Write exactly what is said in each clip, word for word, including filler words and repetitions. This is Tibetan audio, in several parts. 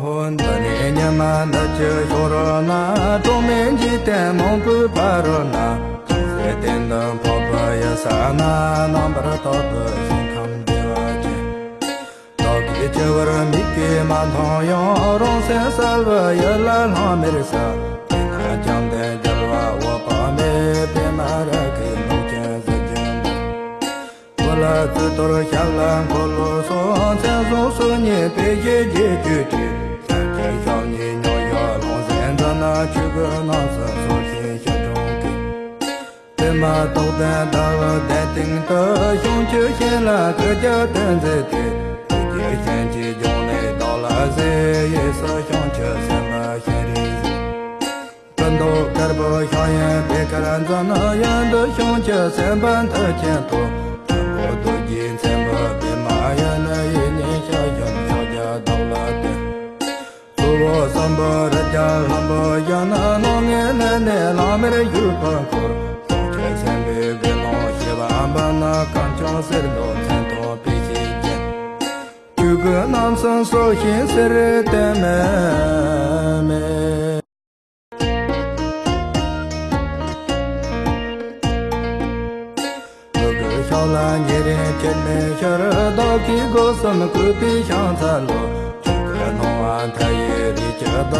ཧོ། འདི་ནས་ཉི་མ་འདི་ཕྱི་ཤོར་ན། གྲོགས་མེད་འཇིག་རྟེན་མང་པོའི་བར་ན། ཅུང་ཟད་གཏན་དུ་འཕགས་པའི་ཡུལ་ས་ན། རྣམ་པར་དག་ཏུ་ཞིང་ཁམས་བདེ་བ་ཅན། བདག་གིས་ཆེ་བར་མིག་གིས་མ་མཐོང་ཡང་། རང་སེམས་གསལ་བའི་ཡུལ་ལ་ལྷང་མེར་གསལ། དེ་ན་བཅོམ་ལྡན་རྒྱལ་བ་འོད་དཔག་མེད། པདྨ་རཱ་གའི་ནོར་ཅན་གཟི་བརྗིད་འབར། གོ་ལ་གཙུག་ཏོར་ཞབས་ལ་འཁོར་ལོ་སོགས། མཚན་བཟང་སོ་གཉིས་སྤེལ་ཞིང་རྒྱས་གྱུར་ཅིག་སངས་རྒྱས་ཞབས་གཉིས་མཉམ་བཞག་ལྷུང་བཟེད་འཛིན། ཆོས་སྐུ་རྣམ་གསུམ་སོར་ཕྱིན་ཞིང་དྲུང་གིས། པདྨ་རྟག་བརྟན་ཟླ་བའི་གདན་སྟེང་དུ། བྱང་ཆུབ་ཤིང་ལ་གུས་ཀྱང་དོན་མཛད་དེ། ཐུགས་རྗེའི་སྤྱན་གྱིས་འབྱུང་གནས་བདག་ལ་གཟིགས། གཡས་སུ་བྱང་ཆུབ་སེམས་དཔའ་ཤཱ་རིའི་གཟིགས། སྐུ་མདོག་དཀར་པོ་ཤ་ཡང་པད་དཀར་འཛིན། གཡོན་དུ་བྱང་ཆུབ་སེམས་དཔའ་མཐུ་ཆེན་ཐོབ། སྤྱི་བོར་རྡོ་རྗེ་མཚན་པོ་པདྨ་ཡིན། གཡས་ནས་ཞལ་བཞུགས་ཕྱག་རྒྱ་བདག་ལ་སྟོན། གཙོ་བོ་གསུམ་པོ་རིགས་བརྒྱ་ལྷུན་པོ་བཞིན། སྣང་ངེ་ལས་ནས་ལྷམ་མེར་བཞུགས་པར་འཁོར། བྱང་ཆུབ་སེམས་དཔའི་དགེ་སློང་བྱེ་བ་འབུམ། གང་བྱུང་གསེར་མདོག་མཚན་མཐོང་སྤེལ་ཞིང་བརྒྱན། ཆོས་སྐུ་རྣམ་གསུམ་སོར་ཕྱིན་གསེར་ལྟར་མེ་མེ། ལུ་གུ་ཤོག་ལ་ཉེ་རིང་ཁྱད་མེད་ཤར། བདག་གི་སྒོ་གསུམ་བཀོད་པའི་ཕྱག་འཚལ་ལོ། ཆོས་སྐུ་སྣང་བ་མཐའ་ཡས་རིགས་ཀྱི་བདག་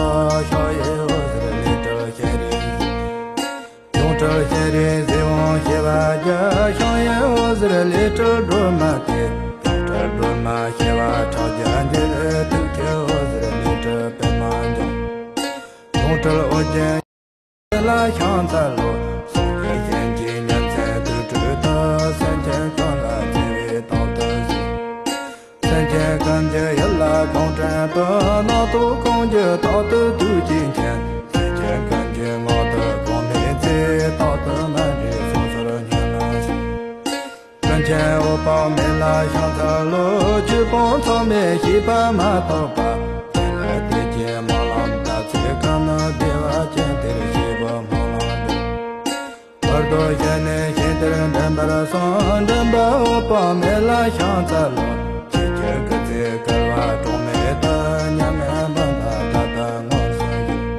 ཕྱག་གཡས་འོད་ཟེར་ལས་སྤྲུལ་ཤཱ་རིའི་གཟིགས། གཡོན་སྤྲུལ་ཤཱ་རིའི་གཟིགས་དབང་བྱེ་བ་བརྒྱ། ཕྱག་གཡོན་འོད་ཟེར་ལས་སྤྲུལ་སྒྲོལ་མ་སྟེ། གཡོན་སྤྲུལ་སྒྲོལ་མ་བྱེ་བ་ཕྲག་བརྒྱ་འགྱེད། ཐུགས་ཀྱི་འོད་ཟེར་ལས་སྤྲུལ་པདྨ་འབྱུང་། ལུང་སྤྲུལ་ཨོ་རྒྱན་ལ་ཕྱག་འཚལ་ལོ། སངས་རྒྱས་གཞན་གྱི་ཉིན་མཚན་དུས་དྲུག་ཏུ། སེམས་ཅན་ཀུན་ལ་བརྩེ་བས་རྟག་ཏུ་གཟིགས། སེམས་ཅན་ཀུན་གྱི་ཡིད་ལ་དགོངས་དྲན་པའི། རྣམ་རྟོག་ཀུན་གྱི་དག་ཏུ་གདུག་ཅིང་མཁྱེན། སེམས་ཅན་ཀུན་གྱི་ངང་དུ་གོང་མའི་ཚེ། རྟག་ཏུ་མ་འདྲེས་སོ་སོར་ཉོན་ལ་གཟིགས། ཀུན་མཁྱེན་འོད་དཔག་མེད་ལ་ཕྱག་འཚལ་ལོ། ཆོས་སྤོང་ཚད་མེད་ཤེས་པ་མ་ཐོབ་པ། དེ་ལ་དད་ཅིང་སྨོན་ལམ་བཏབ་ཚད་ཀུན། བདེ་བ་ཅན་དེར་སྐྱེ་བའི་སྨོན་ལམ་འདེབས། བར་དོ་ཞི་གནས་ཞིང་དེར་འདྲེན་པར་གསོལ། འདྲེན་པ་འོད་དཔག་མེད་ལ་ཕྱག་འཚལ་ལོ། ཆོས་ཀྱི་སྐུ་ཚེ་བསྐལ་པ་གྲངས་མེད་དུ། མྱ་ངན་འདས་པ་ད་ལྟ་མངོན་སུམ་བཞུགས།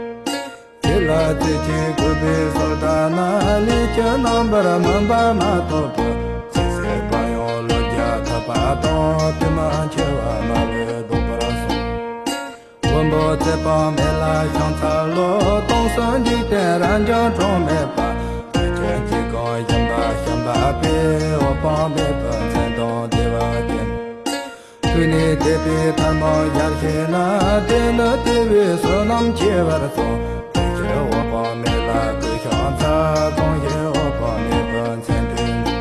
དེ་ལ་བརྩེ་ཆེན་གུས་པས་གསོལ་བ་ན། ལས་ཀྱི་རྣམ་པར་སྨིན་པ་མ་ཐོབ་པའི། ཚེ་ཟད་པ་ཡང་བློ་རྒྱ་ཐག་པ་དང་། དེ་མ་འཆི་བ་མ་ལུས་བཟློག་པར་གསོལ། མགོན་པོ་ཚེ་དཔག་མེད་ལ་ཕྱག་འཚལ་ལོ། སྟོང་གསུམ་འཇིག་རྟེན་རབ་འབྱམས་གྲངས་མེད་པ། ལྷ་ཆེན་གྱིས་གང་ཞིང་པ་ཞིང་པ་པའི། འོད་དཔག་མེད་པའི་མཚན་དང་བདེ་བ་ཅན། ཐུགས་ནི་དད་པའི་ཐལ་མོ་སྦྱར་ཞིང་ན། དེ་ནི་དེ་བས་བསོད་ནམས་ཆེ་བར་གསུངས། དེ་ཕྱིར་འོད་དཔག་མེད་ལ་གུས་ཕྱག་འཚལ། གང་ཞིག་འོད་དཔག་མེད་པའི་མཚན་ཐོས་ནས།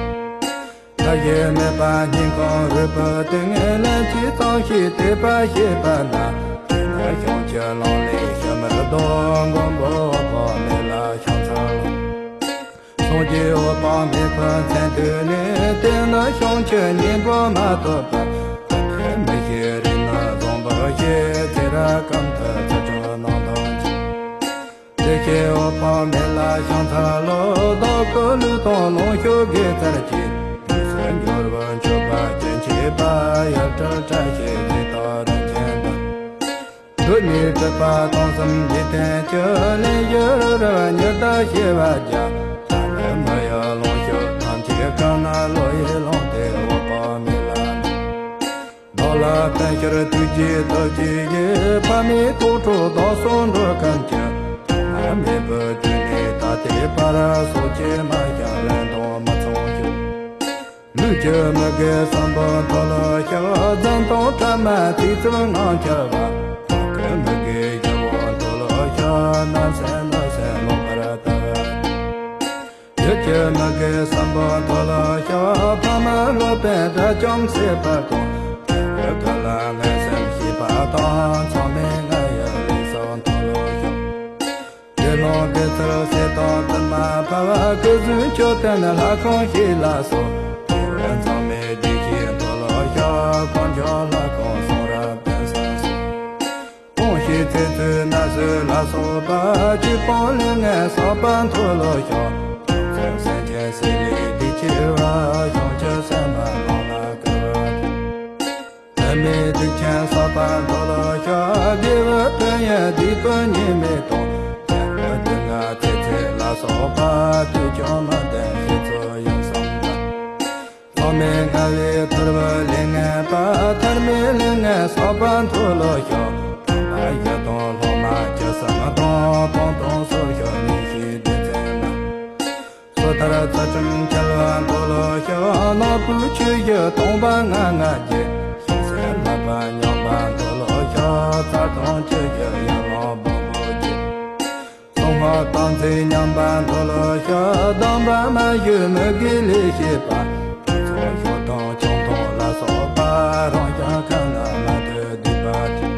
ཐབས་ཤེས་མེད་པ་སྙིང་ཁོང་རུས་པའི་གཏིང་། ལན་གཅིག་ཙམ་ཞིག་དད་པ་བྱས་པ་ན། དེ་ནི་བྱང་ཆུབ་ལམ་ལས་ཞི་མི་ལྡོག་མགོན་པོ་འོད་དཔག་མེད་ལ་ཕྱག་འཚལ་ལོ། སངས་རྒྱས་འོད་དཔག་མེད་པའི་མཚན་ཐོས་ནས། དེ་ནི་བྱང་ཆུབ་སྙིང་པོ་མ་ཐོབ་པ། ཐབས་མི་ཤེས་རིགས་རྣམས་བཟང་པོར་ཤེས། ཚེ་རབས་ཀུན་ཏུ་ཚུལ་ཁྲིམས་རྣམ་དག་བྱེད། དེ་ཕྱིར་འོད་དཔག་མེད་ལ་ཕྱག་འཚལ་ལོ། བདག་གི་ལུས་དང་ལོངས་སྤྱོད་དགེ་རྩར་བཅས། དུས་སུ་འབྱོར་བའི་མཆོད་པ་སྤྱན་ཆད་པ། ཡུལ་གྲུ་བཀྲ་ཤིས་རི་དྭགས་རིན་ཆེན་དང་། འདོད་ནི་སྒྲིབ་པ་སྟོང་གསུམ་འཇིག་རྟེན་གྱི། ལེན་ཞིང་རི་རབ་ཉི་ཟླ་བྱེ་བ་བརྒྱ། ལྷ་མི་ཡི་ལོངས་སྤྱོད་ཐམས་ཅད་ཀུན། བློ་ཡིས་བླངས་ཏེ་འོད་དཔག་མེད་ལ་གནང་། བདག་ལ་ཕན་ཕྱིར་ཐུགས་རྗེའི་སྟོབས་ཀྱིས་བཞེས། ཕ་མའི་ཐུགས་སྤྲོ་བདག་སོགས་འགྲོ་ཀུན་གྱི། ཐོག་མ་མེད་པའི་དུས་ནས་ད་ལྟའི་བར། སྲོག་གཅོད་མ་བྱིན་ལན་དང་མི་མཚུངས་ཤིང་། ལུས་ཀྱི་མི་དགེ་གསུམ་པོ་མཐོལ་ལོ་བཤགས། རྫུན་དང་ཕྲ་མ་ཚིག་རྩུབ་ངག་འཁྱལ་བ། བདག་གི་མི་དགེ་བཞི་པོ་མཐོལ་ལོ་བཤགས། བརྣབ་སེམས་གནོད་སེམས་ལོག་པར་ལྟ། ཡིད་ཀྱི་མི་དགེ་གསུམ་པོ་མཐོལ་ལོ་བཤགས། ཕ་མ་ལོག་པའི་དགྲ་བཅོམ་བྱེད་པ་དང་། བདག་གི་བཀའ་ལ་ངན་སེམས་བྱེད་པ་དང་། མཚམས་མེད་ལྔ་ཡི་ལས་སོགས་མཐོལ་ལོ་བཤགས། དགེ་སློང་དགེ་ཚུལ་བྱེད་དང་དུ་མ་ཕབ། སྐུ་གཟུགས་མཆོད་རྟེན་ལྷ་ཁང་བྱེད་ལ་སོགས། དེ་བས་མཚམས་མེད་སྡིག་བྱས་མཐོལ་ལོ་བཤགས། དཀོན་མཆོག་ལྷ་ཁང་གསུང་རབ་དོན་གསུམ་སོགས། སྤོང་ཞིང་ཚེ་ཚུལ་ན་ཟུག་ལ་སོགས་པ། ཅི་སྤོང་ལས་ངན་བསགས་པ་མཐོལ་ལོ་བཤགས། ཕུང་སོགས་སེམས་ཅན་སྲེད་ལས་སྡིག་ཆེ་བ། བྱང་ཆུབ་སེམས་དཔའ་ལམ་ལ་བཀོད་པ་དང་། དམིགས་སྡིག་ཆེན་བསགས་པ་མཐོལ་ལོ་བཤགས། དགེ་ སྡིག་པ་ཉེས་མེད་དང་། ཁྱད་པར་སྡུག་བསྔལ་ཚེ་ཚད་ལ་སོགས་པ། དུས་ཀྱང་མི་ལྡན་ཞིག་ཚུལ་ཡིན་བསམ་ལ། ཚང་མས་དགའ་བའི་ཐུར་བུ་ལས་ངན་པ། ཐར་མེད་ལས་ངན་བསགས་པ་མཐོལ་ལོ་བཤགས། དམ་པ་བཞི་དང་སློབ་མ་བཅུ་གསུམ་དང་། དང་དུ་སོར་བཤགས་ཉེས་ཞི་སྡེ་ཚན་རྣམས། སོ་ཐར་ཚུལ་ཁྲིམས་འཆལ་བ་མཐོལ་ལོ་བཤགས། ནག་པོའི་ཆོས་བཞི་སྟོང་པ་ལྔ་ལྔ་བརྒྱད། ཤིང་གསོན་ལག་པ་ཉམས་པ་མཐོལ་ལོ་བཤགས། རྩ་དང་བཅུ་བཞི་ཡན་ལག་སྦོམ་པོ་བརྒྱད། གསང་སྔགས་དམ་ཚིག་ཉམས་པ་མཐོལ་ལོ་བཤགས། སྡོམ་པ་མ་ཞུས་མི་དགེའི་ལས་བྱས་པ། ཕུང་སོགས་ཤོ་དང་ཆང་འཐུང་ལ་སོགས་པ། རང་བཞིན་ཁ་ན་མ་ཐོས་སྡིག་པ་བགྱིས།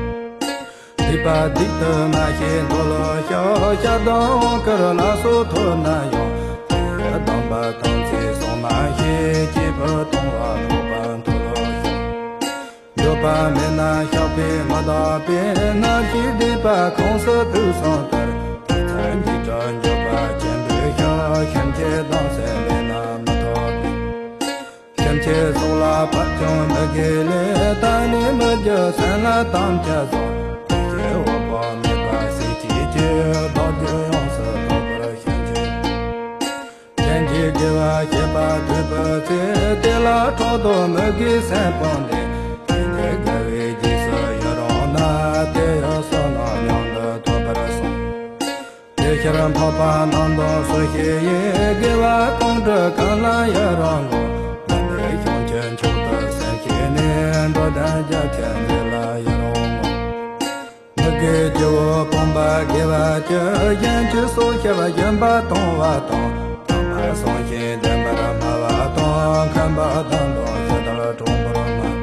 སྡིག་པ་སྡིག་ཏུ་མ་ཤེས་མཐོལ་ལོ་བཤགས། གཤགས་དང་དབང་བསྐུར་ལ་སོགས་ཐོབ་ན་ཡང་། དེ་ཡི་སྡོམ་པ་དམ་ཚིག་ཟུང་མ་ཤེས། སྐྱེས་བུ་གཏོང་བ་ལོག་པ་མཐོལ་ལོ་བཤགས། འགྱོད་པ་མེད་ན་བཤགས་པས་མི་འདག་པས། སྔར་བྱས་སྡིག་པ་ཁོངས་སུ་བསྡུས་སོང་ལྟར། དེ་ཚེ་འཇིགས་སྐྲག་འགྱོད་པ་ཆེན་པོས་བཤགས། ཤིན་ཏུ་སྡོམ་སེམས་མེད་ན་མི་ཐོབ་པས། ཤིན་ཏུ་སྲོག་ལ་བབ་ཀྱང་མི་དགེའི་ལས། ད་ནི་མི་བགྱིད་སེམས་ལ་དམ་བཅའ་བཟུང་། དེ་ཕྱིར་འོད་དཔག་མེད་པ་སྲས་བཅས་ཀྱིས། བདག་རྒྱུད་ཡོངས་སུ་རྟོགས་པར་ཤོག་ཅིག། གཞན་གྱི་དགེ་བ་བྱེད་པ་སྡུག་པའི་ཚེ། དེ་ལ་ཕྲག་དོག་མི་དགེའི་སེམས་སྤངས་ཏེ། དེ་ནས་དགེ་བའི་རྗེས་སུ་ཡི་རང་ན། དེ་ཡི་བསོད་ནམས་མྱང་འདས་ཐོབ་པར་གསུངས། དེ་ཕྱིར་འཕགས་པ་རྣམས་དང་སུ་ཞིག་ཡིན། དགེ་བ་གང་བསྒྲུབས་གང་ལ་ཡི་རང་ངོ་། དེ་ནས་བྱང་ཆུབ་མཆོག་ཏུ་སེམས་བསྐྱེད་ནས། འགྲོ་དོན་རྒྱ་ཆེར་མཛད་ལ་ཡི་རང་ངོ་། མི་དགེའི་རྒྱུ་བོ་སྤོང་བ་དགེ་བ་བཅུ། གཞན་གྱི་སྲོག་བཤགས་སྦྱིན་པ་གཏོང་བ་དང་། དམ་པ་གསུམ་བཞིན་བསྟེན་པར་སྨྲ་བ་དང་། ཁམས་པ་དང་དུ་ཞི་དུལ་གྲོགས་པོར་སྨྲ།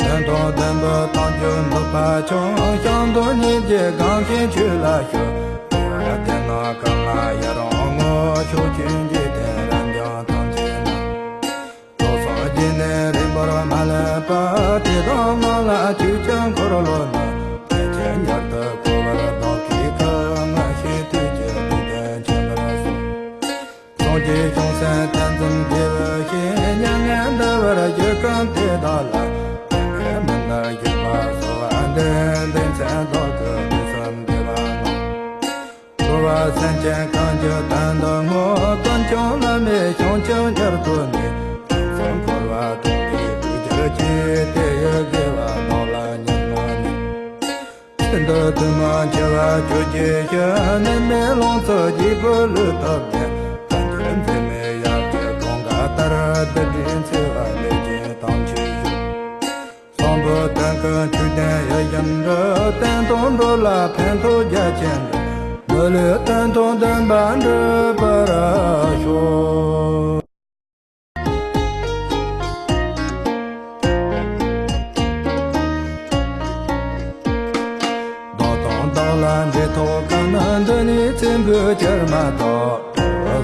དོན་དང་ལྡན་པའི་དམ་ཆོས་འདོད་པ་ཆུང་། བྱམས་སྡང་སྙིང་རྗེ་སྒོམ་ཞིང་ཆོས་ལ་ཞུགས། དེ་ཡང་དེ་རྣམས་གང་ལ་ཡི་རང་ངོ་། ཕྱོགས་བཅུའི་འཇིག་རྟེན་རབ་འབྱམས་ཐམས་ཅད་ན། སྟོབས་གསུམ་གྱིས་ནི་རིང་པོར་མ་ལུས་པ། བཀྲེས་དང་ངལ་ལ་ཅིས་ཀྱང་འཁོར་ལོ་ན། དེ་ཕྱིར་མྱུར་དུ་འཁོར་བར་བདག་གིས་བསྐུལ། ངལ་ཞིང་དུས་ཀྱི་སྡིག་ལྡན་མཆོད་པར་གསོལ། གསུང་གཅིག་བྱང་སེམས་ཏིང་འཛིན་དགེ་བའི་བཤེས། མྱ་ངན་འདའ་བར་བགྱི་ཀུན་དེ་དག་ལ། དེ་ནས་མི་འདའ་བརྒྱུད་པར་གསོལ་བ་འདེབས། དེ་ཚེ་བདག་གི་དུས་སུ་འདུས་པ་ན། འཁོར་བ་སེམས་ཅན་གང་གི་དོན་དུ་བསྔོ། ཀུན་ཀྱང་བླ་མེད་བྱང་ཆུབ་མྱུར་ཐོབ་ནས། ཕུན་སུམ་འཁོར་བ་དྲུག་གི་སྡུག་བསྔལ་གྱིས། དེ་ཡི་དགེ་བ་བདག་ལ་མྱུར་མ་ནུས། ཤིན་ཏུ་དུས་མང་འཆི་བ་གྱུར་ཅིག་ཤི། ནད་མེད་ལོངས་སུ་སྤྱད་པའི་ལུས་ཐོབ་ཀྱང་། གང་ཕྱིར་འཛད་མེད་ཡབ་ཀྱི་དུང་དཀར་ལྟར། རྡུལ་སྒྲིབ་འཚིག་པ་ལས་ཀྱང་ཐམས་ཅད་གཞོམ། གསང་བའི་དོན་ཀུན་ཆོས་བསྟན་ཡིད་བཞིན་དུ། བསྟན་དང་འགྲོ་ལ་ཕན་ཐོགས་རྒྱ་ཆེན་འགྲུབ། མི་ལུས་དོན་དང་ལྡན་པར་འགྲུབ་པར་ཤོག། བདག་དང་བདག་ལ་འབྲེལ་ཐོགས་ཀུན། འདི་ནས་ཚེ་འཕོས་གྱུར་མ་ཐག།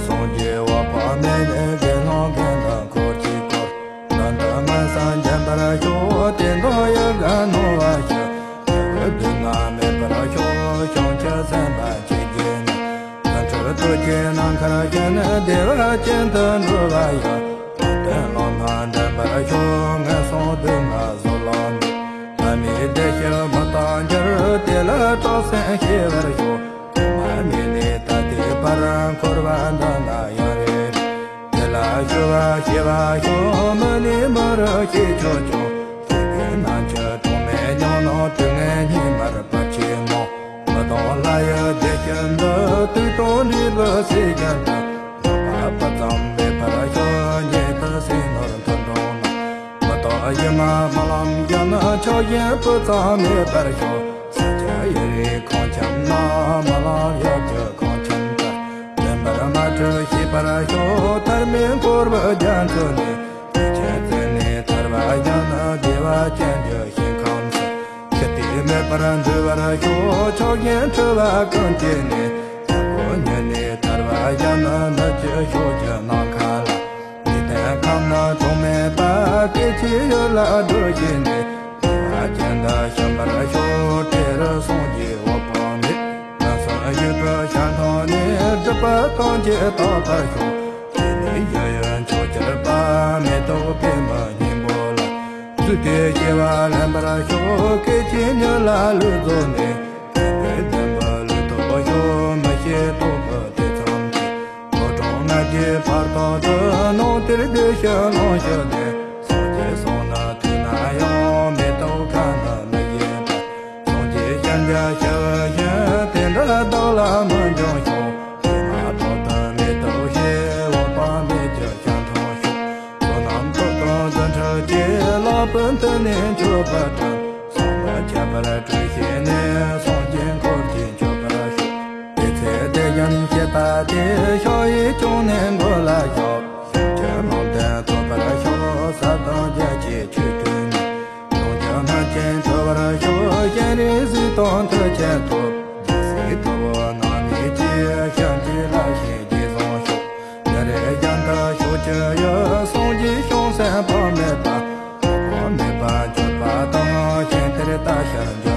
གསུང་གཅིག་འོད་དཔག་མེད་ནས། དགེ་སློང་ཀུན་ལ་འཁོར་གྱིས་བསྐོར། དོན་དུ་མངོན་སུམ་འབྱོན་པར་ཤོག། དེ་དང་ཡི་གེ་སྣང་བར་ཞུ། སྡུག་བསྔལ་མེད་པར་ཤོག། བྱང་ཆུབ་སེམས་དཔའ་ཆོས་ཀྱི་གནས། དོན་གྲུབ་ཐུགས་ཀྱི་རྣམ་མཁར་བཞུགས། བདེ་བ་ཅན་དུ་འགྲོ་བ་ཡང་། དོན་ལམ་ལ་འདྲེན་པར་ཤོག། ངན་སོང་སྡུག་བསྔལ་གཟུགས་ལ་མེད། ཐ་མལ་བདེ་གཤེགས་མི་རྟག་འགྱུར། དེ་ལ་སྲོག་ཤིང་སྐྱེ་བར་ཤོག། ཐོག་མ་མེད་ནས་ད་ལྟའི་བར། འཁོར་བ་འདི་ན་ཡང་རེ་རེ། དེ་ལ་ཞུ་བ་ཤེས་པར་ཤོག། མི་ནས་མི་རུ་སྐྱེ་ཆོག་ཀྱང་། སྐྱེ་བའི་རྣམ་འགྱུར་གྲངས་མེད་མྱོང་ནོ། དུས་ངན་སྙིགས་མར་བབ་ཆེན་མོ། མི་ལྡོག་ལྷ་ཡི་བདེ་སྐྱིད་འདི། དུག་དང་འདྲེས་པའི་སྲིད་རྒྱུན་ན། ལྡོག་པ་སྤུ་ཙམ་མེད་པར་ཤོག། ཉེ་དུ་སྲིད་ནོར་མཐུན་གྲོགས་རྣམས། མི་རྟག་ཡིད་མ་རྨི་ལམ་བཞིན། ཆགས་ཞེན་སྤུ་ཙམ་མེད་པར་ཤོག། ས་སྐྱ་ཡུལ་རིས་ཁང་ཁྱིམ་ན། རྨི་ལམ་ཡུལ་གྱི་ཁང་ཁྱིམ་ལྟར། བདེན་པར་མ་གྲུབ་ཤེས་པར་ཤོག། ཐར་མེད་འཁོར་བའི་རྒྱ་མཚོ་ནས། ཐེག་ཆེན་བརྩེ་ནས་ཐར་བ་ཡང་ན། བདེ་བ་ཅན་གྱི་ཞིང་ཁམས་སུ། ཞི་བདེ་མེད་པར་འདུལ་བར་ཤོག། ཆགས་ཞེན་འཁྲི་བ་ཀུན་བཅད་ནས། ལྷ་སྐུ་ཉིད་ནས་ཐར་བ་ཡང་ན། ནུབ་ཀྱི་ཕྱོགས་ཀྱི་ནམ་མཁའ་ལ། འཇིག་རྟེན་ཁམས་ན་གྲངས་མེད་པ། སྐྱེ་འཆིའི་ཡུལ་ལ་སྒྲོལ་བྱས་ནས། བདེ་བ་ཅན་དུ་ཕྱིན་པར་ཤོག། དེ་རུ་སངས་རྒྱས་འོད་དཔག་མེད། ངན་སོང་གཞུག་གུ་ཞལ་མཐོང་ནས། སྒྲིབ་པ་ཐམས་ཅད་དག་པར་ཤོག། དེ་ནས་ཡུལ་ཡུལ་མཆོག་གྱུར་པ། མེ་ཏོག་པདྨའི་སྙིང་པོ་ལ། བརྫུས་ཏེ་སྐྱེ་བ་ལེན་པར་ཤོག། སྐད་ཅིག་ཉིད་ལ་ལུས་རྫོགས་ནས། དུ་ནང་དེར་བདེ་ཞིང་ལོངས་སྤྱོད་དེ། སངས་རྒྱས་སོང་ན་དུས་ན་ཡང་མེ་ཏོག་ཁ་ན་མི་ཡིན་པ། སངས་རྒྱས་ཤཱཀྱ་ཞི་བ་ཡིས། དེ་འདྲ་བདག་ལ་མི་འབྱུང་ཤོག་དེ་མ་ཐག་ཏུ་མེ་ཏོག་བཞད། འོད་དཔག་མེད་ཀྱི་ཞལ་མཐོང་ཤོག་བསོད་ནམས་སྟོབས་དང་རྫུ་འཕྲུལ་གྱིས། ལག་པའི་མཐིལ་ནས་མཆོད་པར་བགྲང་། བསམ་པ་ཁྱབ་པར་སྤྲུལ་བྱས་ནས། སངས་རྒྱས་འཁོར་གྱིས་མཆོད་པར་ཤོག་དེ་ཚེ་དེ་བཞིན་གཤེགས་པ་དེས། ཕྱག་གཡས་བརྐྱངས་ནས་མགོ་ལ་ཞབས། ཕྱོགས་བཅུ་རྣམས་ལྡན་ཐོབ་པར་ཤོག་ཟབ་དང་རྒྱ་ཆེའི་ཆོས་སྟོན་ནས། ལོངས་སྤྱོད་ལྷ་ཆེན་ཐོབ་པར་ཤོག་སྤྱན་རས་གཟིགས་དང་ཐུགས་རྗེས་ཐོབ། རྒྱལ་སྲས་ཐུ་བོ་རྣམ་གཉིས་ཀྱི། ཞབས་ཀྱི་ལྷ་བཞིན་རྗེས་བཟུང་ཤོག་འདི་རུ་ཡང་དག་ཕྱོགས་བཅུ་ཡི། སངས་རྒྱས་བྱང་སེམས་དཔག་མེད་པ། དང་པོ་མེད་པར་སྤྱོད་པ་དང་། གཞན་དེར་ལྟ་ཕྱིར་འགྱུར་